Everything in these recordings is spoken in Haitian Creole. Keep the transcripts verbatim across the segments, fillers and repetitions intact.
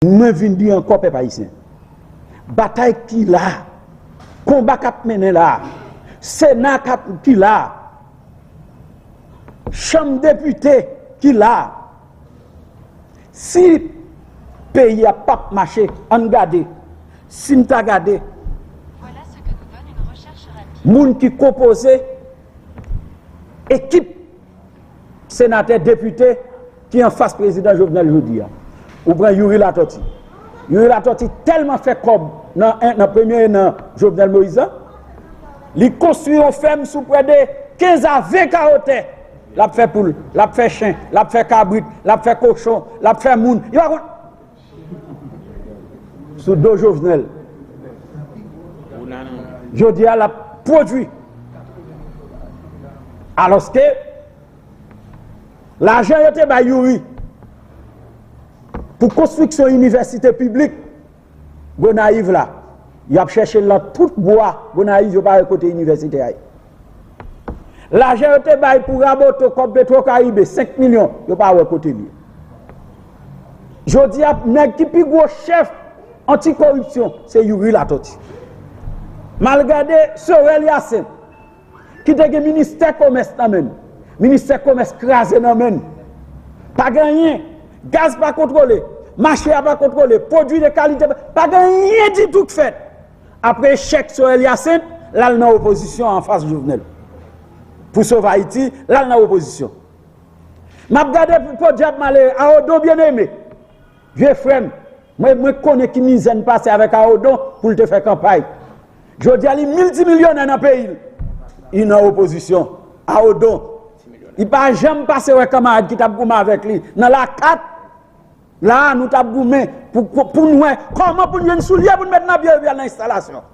Mwen vin di ankò, pèp ayisyen, batay ki la, konba k ap mennen la, Sena k ap, ki la, Chanm Depite ki la, si peyi a p ap mache, ann gade, si n ta gade, moun ki konpoze ekip senatè, depite ki anfas prezidan Jovenel jodi a. Ou pran Youri Latortue. Youri Latortue tèlman fè kòb nan, nan premye en an Jovenel Moïse la, li konstwi yon fèm sou prè de kenz a ven kawo tè. L ap fè poul, l ap fè chen, l ap fè kabrit, l ap fè kochon, l ap fè moun. Yo pa konn. Sou do Jovenel. Jodi a, l ap pwodui. Alòske, lajan yo te bay Youri pou konstriksyon inivèsite piblik Gonayiv la, y ap chèche l nan tout bwa Gonayiv, yo pa wè kote inivèsite a ye. Lajan yo te bay pou raboto kòb Petro Caribe, senk milyon, yo pa wè kote l ye. Jodi a, nèg ki pi gwo chèf antikoripsyon, se Youri Latortue. M al gade Sorel Hyacinthe, ki te gen ministè komès nan men l. Ministè komès kraze nan men l. Pa gen anyen. Gaz pa kontwole. Mache a pa kontwole. Pwodui de kalite pa, pa gen anyen ditou k fèt. Apre echèk Sorel Hyacinthe, l al nan opozisyon anfas Jovenel. Pou sove Ayiti, l al nan opozisyon. M ap gade podyab malere, Aodon Bien-Aimé, vye frè m, mwen, mwen konnen ki mizè n pase avèk Aodon pou l te fè kanpay. Jodi a, li miltimilyonè nan peyi l. Li nan opozisyon. Aodon. Li pa janm pase wè kanmarad ki t ap goumen avèk li. Nan lakat, la a, nou t ap goumen pou, pou, pou n wè kòman pou n jwenn soulye pou n met nan pye yo epi al nan enstalasyon.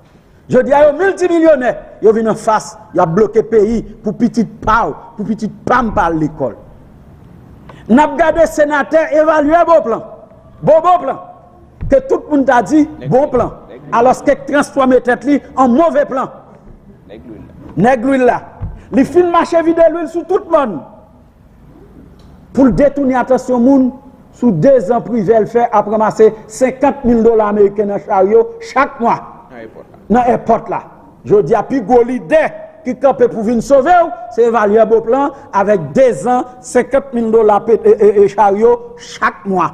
Jodi a, yo miltimilyonè, yo vin anfas, y ap bloke peyi pou pitit pa w, pou pitit pa m pa al lekòl. N ap gade senatè evalyè Beauplan, Bobo Plan, ke tout moun ta di bon plan, alòske k transfòme tèt li an move plan. Nèg lwil la. Li fin mache vide lwil sou tout mòn. Pou l detounen atansyon moun sou dezan privè l fè ap ranmase senkant mil dola ameriken nan charyo chak mwa nan èpòt la. Jodi a, pi gwo lidè ki kanpe pou vin sove w, se evalyè Beauplan avèk dezan, senkant mil dola pe-, e, e, e, charyo chak mwa.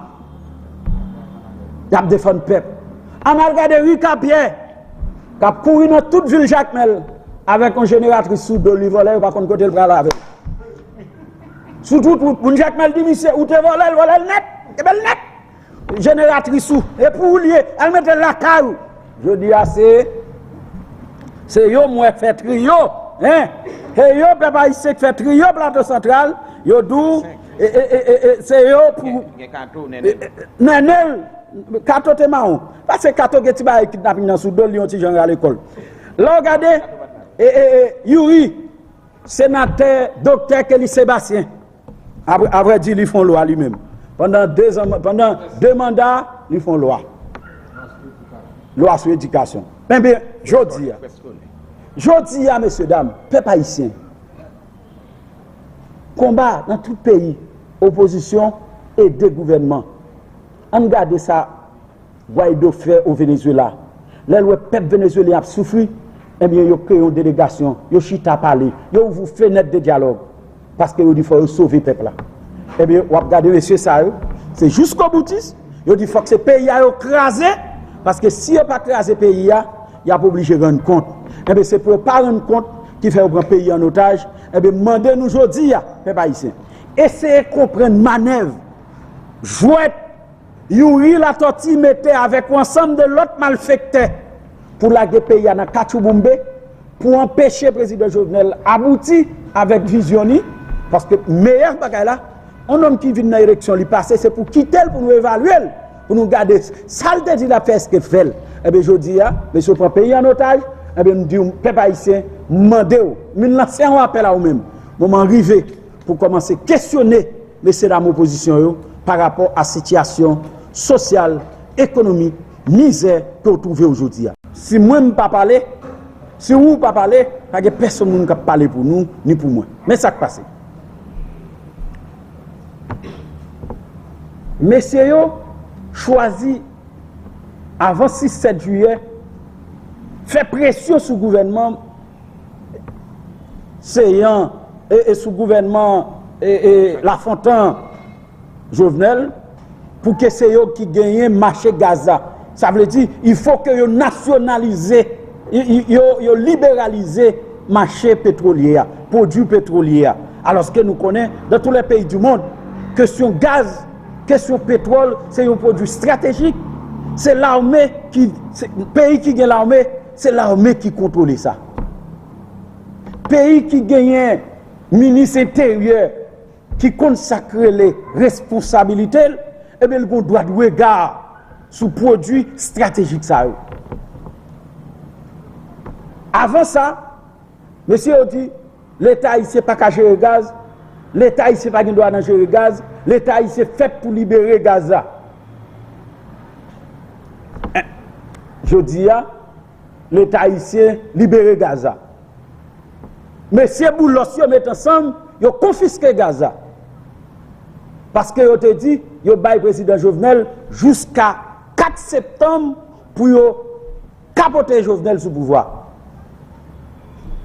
Y ap defann pèp. Ann al gade Rika Pyè, k ap kouri nan tout vil Jakmèl avèk yon jeneratris sou do l, li vòlè, yo pa konn kote l pral avè l. Sou tout wout, moun Jakmèl di misye, ou te vòlè l, vòlè l nèt, kenbe l nèt. Jeneratris ou, e pou ou l ye, al mete l lakay ou. Jodi a, se, se yo m wè fè triyo, en. Se yo, pèp ayisyen, k fè triyo Plato Santral, yo di w, e, e, e, e, e, se yo pou, e, e, Nènèl, Kato te mawon. Paske Kato gen ti bagay kidnaping nan sou do l, li yon ti jan rale kò l. Lè w gade, e, e, e, Youri, senatè, doktè Kelly Sebastien, apre, apre di li fè yon lwa li menm. Pandan de zan, pandan de manda, li fè yon lwa. Lwa sou edikasyon. Enben, jodi a, jodi a, mesye dam, pèp ayisyen, konba nan tout peyi, opozisyon ede gouvènman. Ann gade sa Guaido fè o Venezuela. Lè l wè pèp venezwelyen ap soufri, ebyen, yo kreye yon delegasyon, yo chita pale, yo ouvri fenèt de dyalòg, paske yo di fò yo sove pèp la. Ebyen, w ap gade mesye sa yo, se jiskoboutis, yo di fòk se peyi a yo kraze, paske si yo pa kraze peyi a, y ap oblije rann kont. Ebyen, se pou yo pa rann kont ki fè yo pran peyi an otaj. Ebyen, m mande nou jodi a, pèp ayisyen, eseye konprann manèv, jwèt, Youri Latortue mete avèk yon ansanm de lòt malfektè pou lage peyi a nan katchouboumbe, pou anpeche prezidan Jovenel abouti avèk vizyon li, paske meyè bagay la, yon nonm ki vin nan eleksyon, li pase, se pou kite l, pou nou evalye l, pou nou gade sa l te di l ap fè, èske l fè l. Ebyen, jodi a, mesye, w pran peyi an otaj, ebyen, m di w, pèp ayisyen, m mande w, m vin lanse yon apèl a ou menm. Moman rive pou kòmanse kesyone mesye dam opozisyon yo pa rapò a sitiyasyon sosyal, ekonomik, mizè ke w twouve w jodi a. Si mwen m pa pale, si ou pa pale, pa gen pèsonn moun k ap pale pou nou, ni pou mwen. Men sa k pase. Mesye yo chwazi, avan sis sèt jiyè, fè presyon sou gouvènman Céant e, e sou gouvènman e, e Lafontan Jovenel, pou ke se yo ki genyen mache gaz la. Sa vle di, il faut que yo nasyonalize, y- y- yo, yo liberalize mache petwolye a, pwodui petwolye a. Alòske nou konnen, dans tous les pays du monde, kesyon gaz, kesyon petwòl, se yon pwodui estratejik. Se lame ki, se, peyi ki gen lame, se lame ki kontwole sa. Peyi ki genyen minis enteryè ki konn sa k rele responsabilite l, ebyen, li gon dwa de rega sou pwodui estratejik sa yo. Avan sa, mesye yo di, Leta ayisyen pa ka jere gaz, Leta ayisyen pa gen dwa nan jere gaz, Leta ayisyen fèt pou libere gaz la. Jodi a, Leta ayisyen libere gaz la. Mesye Boulos yo met ansanm, yo konfiske gaz la. Paske yo te di, yo bay prezidan Jovenel jiska kat septanm pou yo kapote Jovenel sou pouvwa.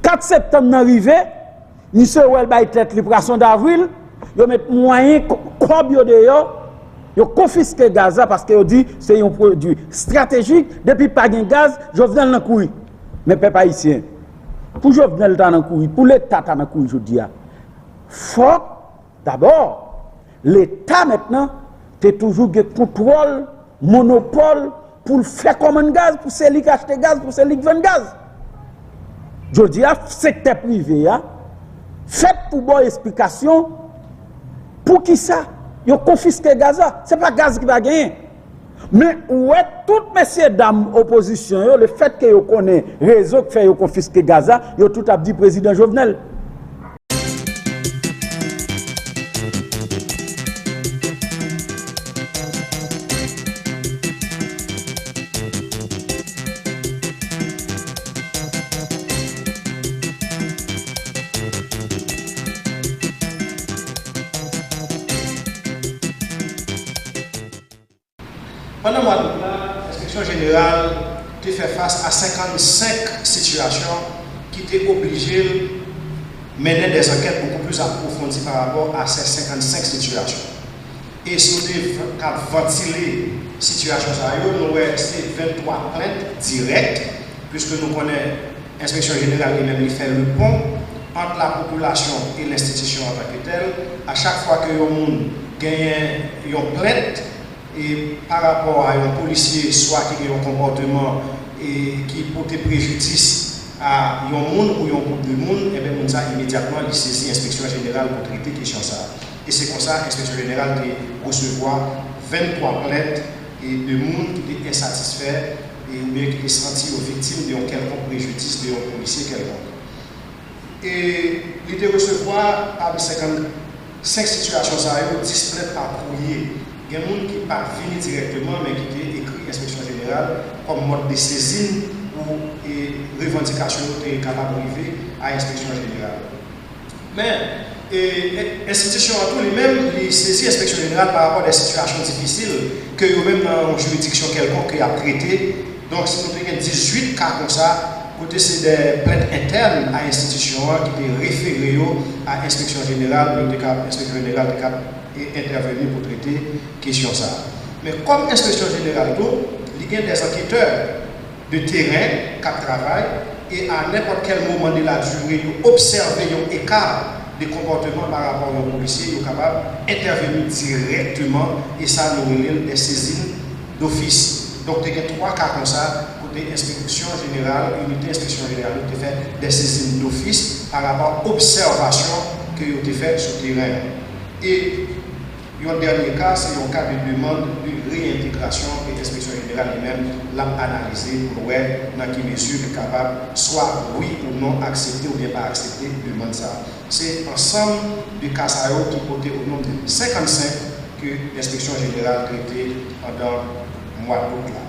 Kat septanm nan rive, misye wè l bay tèt li pwason davril, yo met mwayen kò- kòb yo deyò, yo konfiske gaz la paske yo di se yon pwodui estratejik, depi pa gen gaz, Jovenel nan kouri. Men pèp ayisyen, pou Jovenel ta nan kouri, pou Leta ta nan kouri jodi a, fòk, dabò, Leta mentnan te toujou gen kontwòl, monopòl, pou l fè kòmann gaz, pou se li k achte gaz, pou se li k vann gaz. Jodi a, sektè prive a fèt pou ba w esplikasyon poukisa yo konfiske gaz la. Se pa gaz ki pa genyen. Men ou wè tout mesye dam opozisyon yo, lefètke yo konnen rezon k fè yo konfiske gaz la, yo tout ap di prezidan Jovenel. Pandan mwa dout la, Enspeksyon Jeneral te fè fas a senkannsenk sitiyasyon ki te oblije l mennen dè ankèt bokou plis apwofondi pa rapò a se senkannsenk sitiyasyon. E si nou te v- ka vantile sitiyasyon sa yo, nou wè se venntwa plent dirèk, piske nou konnen Enspeksyon Jeneral li menm li fè le pon ant lapopilasyon e lenstitisyon antanketèl. A chak fwa ke yon moun genyen yon plent, e pa rapò a yon polisye swa ki gen yon konpòteman e ki pote prejidis a yon moun ou yon gwoup de moun, enben moun sa imedyatman li sezi Enspeksyon Jeneral pou trete kesyon sa. E se konsa Enspeksyon Jeneral te resevwa venntwa plent e de moun ki te ensatisfè e oubyen ki te santi yo viktim de yon kèlkonk prejidis de yon polisye kèlkonk. E li te resevwa, pami senkannsenk sitiyasyon sa yo, dis plent pa kourye. Gen moun ki pa vini dirèkteman, men ki te ekri Enspeksyon Jeneral kòm mòd de sezin pou e, revandikasyon yo te kapab rive a Enspeksyon Jeneral. Men, e, e, enstitisyon an tou, li menm, li sezi Enspeksyon Jeneral pa rapò de sitiyasyon difisil ke yo menm nan yon jiridiksyon kèlkonk ke y ap trete. Donk, si nou te gen dizuit ka konsa, kote se de plent entèn a enstitisyon an ki te refere yo a Enspeksyon Jeneral, pou yo te ka, Enspeksyon Jeneral te ka e, entèveni pou trete kesyon sa a. Men kòm Enspeksyon Jeneral tou, li gen de anketè de teren k ap travay e a nenpòt kèl moman de la dire, yo obsève yon eka de konpòteman pa rapò yon polisye, yo kapab entèveni dirèkteman e sa nou rele l de sezin dofis. Donk, te gen twa ka konsa kote Enspeksyon Jeneral, Inite Enspeksyon Jeneral yo te fè de sezin dofis pa rapò obsèvasyon ke yo te fè sou teren an. E yon dènye ka, se yon ka de demann de reyentegrasyon ke Enspeksyon Jeneral li menm l ap analize pou l wè nan ki mezi li kapab swa wi ou non aksepte oubyen pa aksepte demann sa a. Se ansanm de ka sa yo ki pote o nonb de senkannsenk ke Enspeksyon Jeneral trete pandan mwa dout la.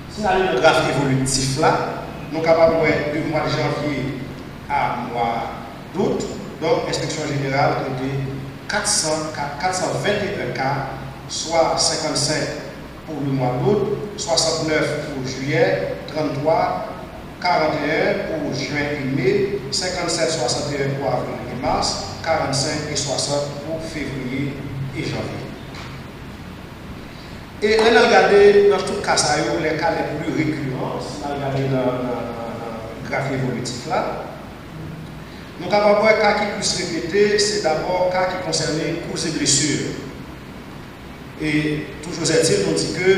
Si n ale nan graf evolisyon la, nou kapab wè de mwa janvye a mwa dout, donk, Enspeksyon Jeneral trete kat san, kat san venteyen ka, swa senkannsenk pour le mois d'août, soixante-neuf pour juillet, trente-trois, quarante et un pour juin et mai, cinquante-sept soixante et un pour avril et mars, quarante-cinq et soixante pour février et janvier. E lè n al gade nan tout ka sa yo, les cas les plus récurrents, si n al gade nan, nan, nan, nan graf evolitif la, nou kapab wè ka ki plis repete, se dabò ka ki konsène koze blesi. E toujou ètil, nou di ke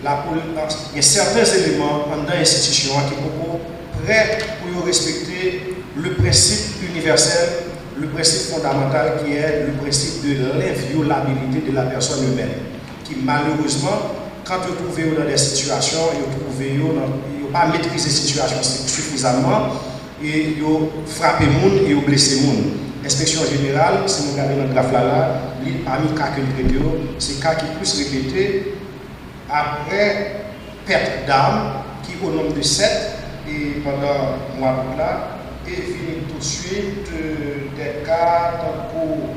lapoli-, gen sèten eleman anndan enstitisyon an ki poko prè pou yo respekte le prensip inivèsèl, le prensip fondamantal ki est le principe de l'inviolabilité de la personne humaine, ki malerezman, kan yo twouve yo nan de sitiyasyon, yo twouve yo nan, yo pa metrize sitiyasyon sifizamman, e yo frape moun e yo blese moun. Enspeksyon jeneral, si nou gade nan graf la la, li pami ka ke l trete yo, se ka ki plis repete apre pèt dam ki o nonb de sèt e pandan mwa dout la, e vini toutswit, euh, de ka tankou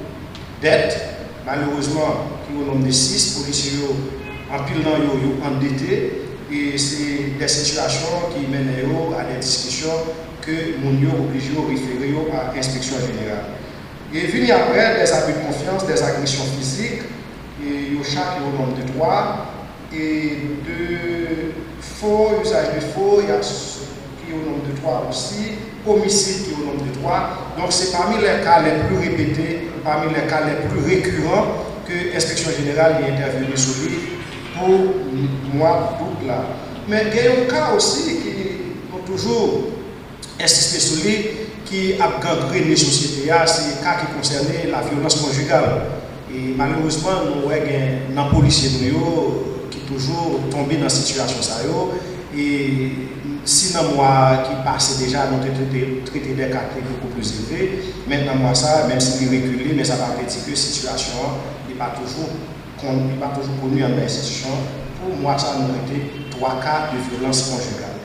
dèt, malerezman, ki o nonb de sis, polisye yo, anpil nan yo, yo andete, e se de sitiyasyon ki mennen yo a de diskisyon ke moun yo oblije yo refere yo a enspeksyon jeneral. E vini apre, des abus de confiance, des agressions physiques, e yo chak yo o nonb de twa, e de faux, usage de faux, e as-, ki o nonb de twa osi, omisid ki o nonb de twa. Donk, se pami les cas les plus répétés, pami les cas les plus récurrents ke enspeksyon jeneral li entèveni sou li pou mwa dout la. Men gen yon ka osi ki nou toujou ensiste sou li, ki ap gangrene sosyete a, se ka ki konsène la vyolans konjigal. E malerezman, nou wè gen nan polisye nou yo ki toujou tonbe nan sitiyasyon sa yo. E si nan mwa ki pase deja, nou te trete, trete de ka ki beaucoup plus élevés, men nan mwa sa, menm si li rekile, men sa pa vle di ke sitiyasyon an, li pa toujou kon-, li pa toujou koni anndan enstitisyon an. Pou mwa sa, nou trete twa ka de vyolans konjigal.